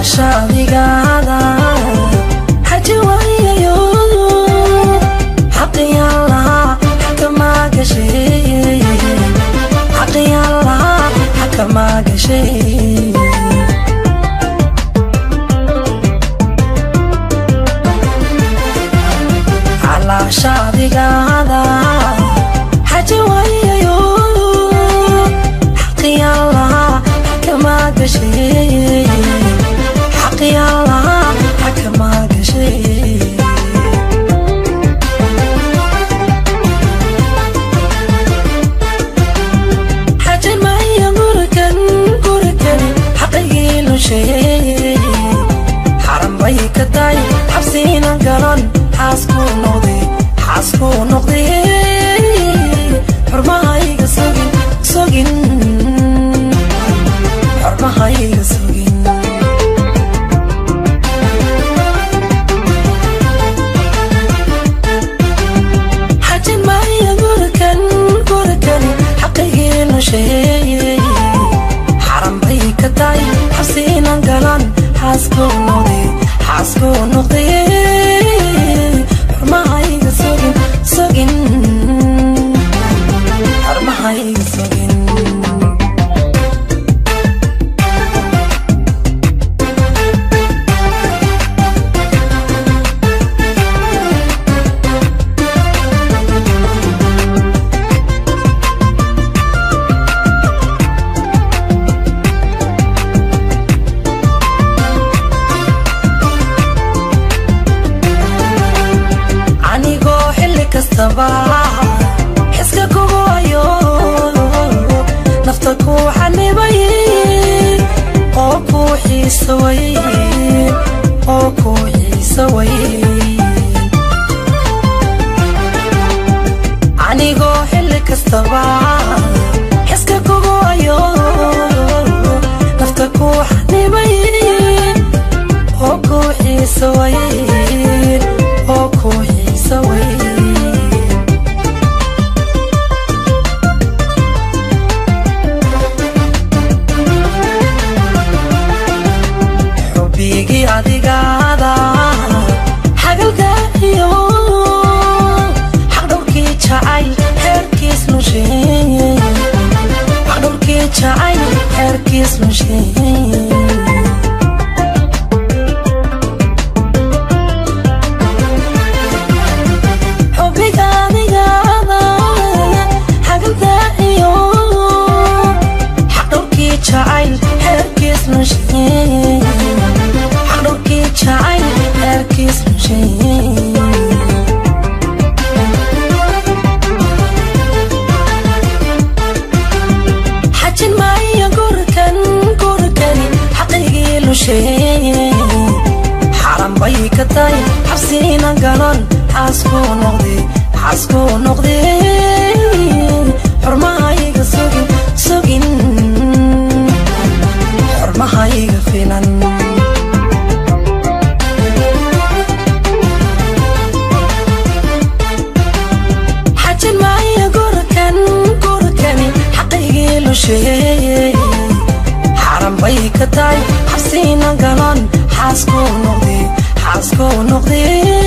Xalaashaadigaada xaji waayayo xaqiyaan lahaa xakamaa gashay xaqiyaan lahaa xakamaa gashay Xalaashaadigaada xaji waayayo xaqiyaan lahaa xakamaa gashay xaqiyaan lahaa xakamaa gashay Xajin maya gurigan gurigan xaqigii lusheeyey xaran bay ka tahay xabsiina galan xaaskuu noqday xaaskuu noqday xurmahayga sugin sugin xurmahayga sugin Xajin maya gurigan gurigan xaqigii lusheeyey xaran bay ka tahay xabsiina galan xaaskuu noqday xaaskuu noqday xurmahayga sugin sugin xurmahayga sugin Anigoo xilli kastaba xiska kugu hayo nafta kuu xanibay oo kuu xiisa way oo kuu xiisa way Anigoo xilli kastaba xiska kugu hayo nafta kuu xanibay oo kuu xiisa way oo kuu xiisa way Xubbigii adigaada xagalka iyo xaqdhowrkii jacayl xeerkiis nusheeye xaqdhowrkii jacayl xeerkiis nusheeye Xubbiga adigaada xagalka iyo xaqdhowrkii jacayl xeerkiis nusheeye xaqdhowrkii jacayl xeerkiis nusheeye Xajin maayo gurigan gurigani xaqigii lusheeye xaran bay ka tahay xabsiina galan xaaskuu noqday xaaskuu noqday xurmahayga sugin sugin xurmahayga filan Xajin maayo gurigan gurigani xaqigii lusheeye xaran bay ka tahay xabsiina galan xaaskuu noqday xaaskuu noqday